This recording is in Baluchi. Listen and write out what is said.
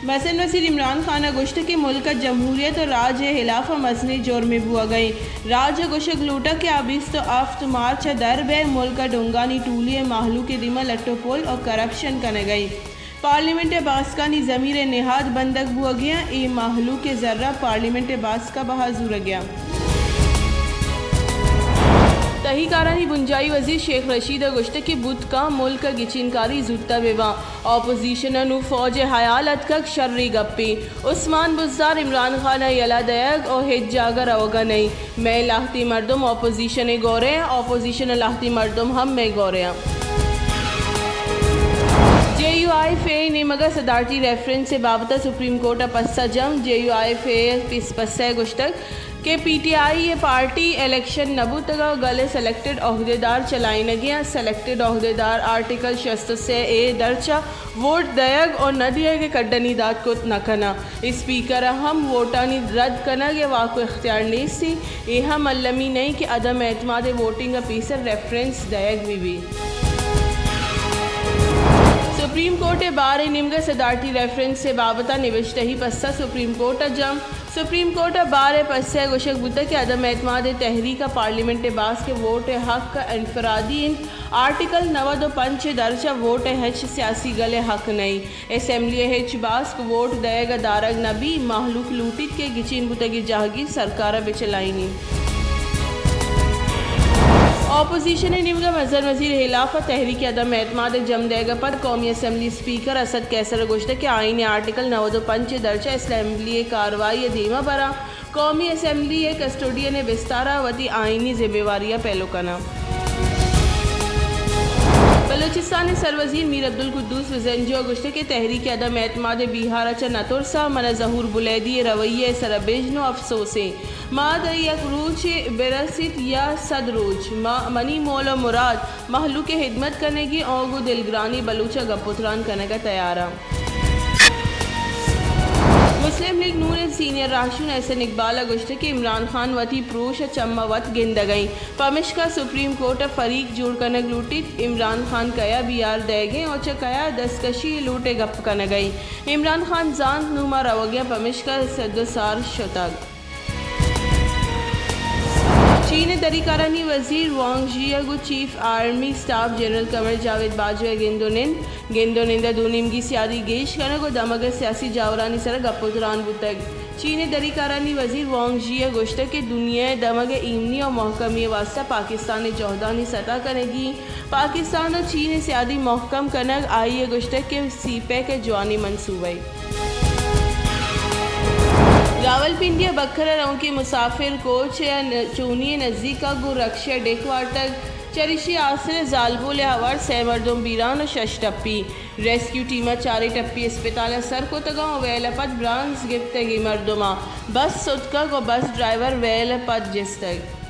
مزن وزیر عمران خان ءَ گوشت کہ ملک ءَ جمہوریت ءُ راج ءِ ہلاف ءَ مزنیں جرمے بوگ ءَ اِنت۔ راج ءَ گوشگ لوٹگ کہ آ بیست ءُ ہفت مارچ ءَ در بئے، ملک ءِ ڈونگانی ٹولی ءِ مہلوک ءِ دیما لٹ ءُ پل ءُ کرپشن کنگ ءَ اِنت۔ پارلیمنٹ ءِ باسکانی ضمیر ءِ نہاد بندگ بوگ ءَ اِنت، اے مہلوک ءِ زر ءَ پارلیمنٹ ءِ باسک ءَ بہا زورگ ءَ اِنت۔ تہی کارانی بنجاہی وزیر شیخ رشید ءَ گوشت کہ بوت کنت ملک ءَ گچین کاری زوت ءَ بہ بنت۔ اپوزیشن ءَ نوں فوج ءِ ہیال اتکگ، شریں گپے۔ عثمان بزدار عمران خان ءَ یلہ دئیگ ءُ ہچ جاگہ روگ ءَ نہ اِنت۔ مئے لہتیں مردم اپوزیشن ءِ گور ءَ اَنت، اپوزیشن ءِ لہتیں مردم ہم مئے گور ءَ اَنت۔ جے یو آئی ایف اے ءِ نیمگ ءَ صدارتی ریفرنس ءِ بابت ءَ سپریم کورٹ ءَ پسہ جم۔ جے یو آئی ایف اے ءِ پیش پسہ ءَ گوشتگ کہ پی ٹی آئی ءِ پارٹی الیکشن نہ بوتگ ءُ گل ءِ سلیکٹڈ عہدیدار چلائینگ ءَ اَنت۔ سلیکٹڈ عہدیدار آرٹیکل شست ءُ سے اے درچ ءَ ووٹ دئیگ ءُ نہ دئیگ ءِ کڈنی دات کت نہ کناں۔ اسپیکر ءَ ہم ووٹانی رد کنگ ءِ واک ءُ اختیار نیست اِنت۔ اے ہم المی نہ اِنت کہ عدم اعتماد ءِ ووٹنگ ءَ پیسر ریفرنس دئیگ بہ بیت۔ سپریم کورٹ ءِ بار ءِ نیمگ ءَ صدارتی ریفرنس ءِ بابت ءَ نبشتہی پسہ سپریم کورٹ ءَ جم۔ سپریم کورٹ ءِ بار ءِ پسہ ءَ گوشگ بوتگ کہ عدم اعتماد ءِ تحریک ءَ پارلیمنٹ ءِ باسک ءِ ووٹ ءِ حق انفرادی اِنت۔ آرٹیکل نود ءُ پنچ ءِ درچ ءَ ووٹ ءِ ہچ سیاسی گل ءِ حق نہ اِنت۔ اسمبلی ءِ ہچ باسک ووٹ دئیگ ءَ دارگ نہ بیت، مہلوک لوٹیت کہ گچین بوتگیں جہگیر سرکار ءَ بہ چلائینیت۔ اپوزیشن ءِ نیمگ ءَ مزن وزیر ءِ ہلاف ءَ تحریک عدم اعتماد ءِ جم دئیگ ءَ پد قومی اسمبلی اسپیکر اسد قیصر ءَ گوشتگ کہ آئین ءِ آرٹیکل نود ءُ پنچ ءِ درچ ءَ اسمبلی ءِ کاروائی ءَ دیما براں، قومی اسمبلی ءِ کسٹوڈین ءِ بستار ءَ وتی آئینی ذمہ واری ءَ پیلو کناں۔ بلوچستان ءِ سروزیر میر عبدالقدوس بزنجو ءَ گوشتگ کہ تحریک عدم اعتماد ءَ بیہار ءَ چہ نہ ترساں، من ءَ ظہور بلیدی ءِ رویہ ءِ سرا بژن ءُ افسوس اِنت۔ ما داں یک روچے برسیت یا صد روچ، ما، منی مول ءُ مراد مہلوک ءِ ہدمت کنگی اوں گوں دلگرانیں بلوچ ءَ گپ ءُ تران کنگ ءَ تیار آں۔ مسلم لیگ نون ءِ سینئر راہشون احسن اقبال ءَ گوشتگ کہ عمران خان وتی پروش ءَ چم ءَ وت گندگ ءَ اِنت، پمشکا سپریم کورٹ ءَ فریق جوڑ کنگ لوٹیت۔ عمران خان کئے ءَ بیہار دئیگ ءَ اِنت ءُ چہ کئے ءَ دستکشی ءِ لوٹ ءِ گپ کنگ ءَ اِنت؟ عمران خان زانت نوں ما روگ ءَ ایں، پمشکا سد ءُ سار شتگ۔ چین ءِ دری کارانی وزیر وانگ ژی ءَ گوں chief army staff general Qamar Javed Bajwa ءَ گند ءُ نند، گند ءُ نند ءَ دو نیمگی سیادی گیش کنگ ءُ دمگ ءِ سیاسی جاورانی سر ءَ گپ ءُ تران بوتگ۔ چین ءِ دری کارانی وزیر وانگ ژی ءَ گوشتگ کہ دنیا ءِ دمگ ءِ ایمنی ءُ مھکمی ءِ واستہ پاکستان ءِ جھدانی ستا کنگی، پاکستان ءُ چین ءِ سیادی مھکم کنگ، آئی ءَ گوشتگ کہ سی پیک ءِ جوانیں منصوبہ ئے۔ راولپنڈی ءَ بکھر ءَ روکیں مسافر کوچ ءِ چونی ءِ نزیک ءَ گوں رکشہ ءَ ڈیک وارتگ، چریشی ءَ آسر ءِ زالبول ءِ ہوار سئے مردم بیران ءُ شش ٹپی۔ ریسکیو ٹیم ءَ چاریں ٹپی اسپتال ءَ سر کتگ اَنت ءُ ویل ءَ پد برانز گپتگ اے مردماں۔ بس ستکگ ءُ بس ڈرائیور ویل ءَ پد جستگ۔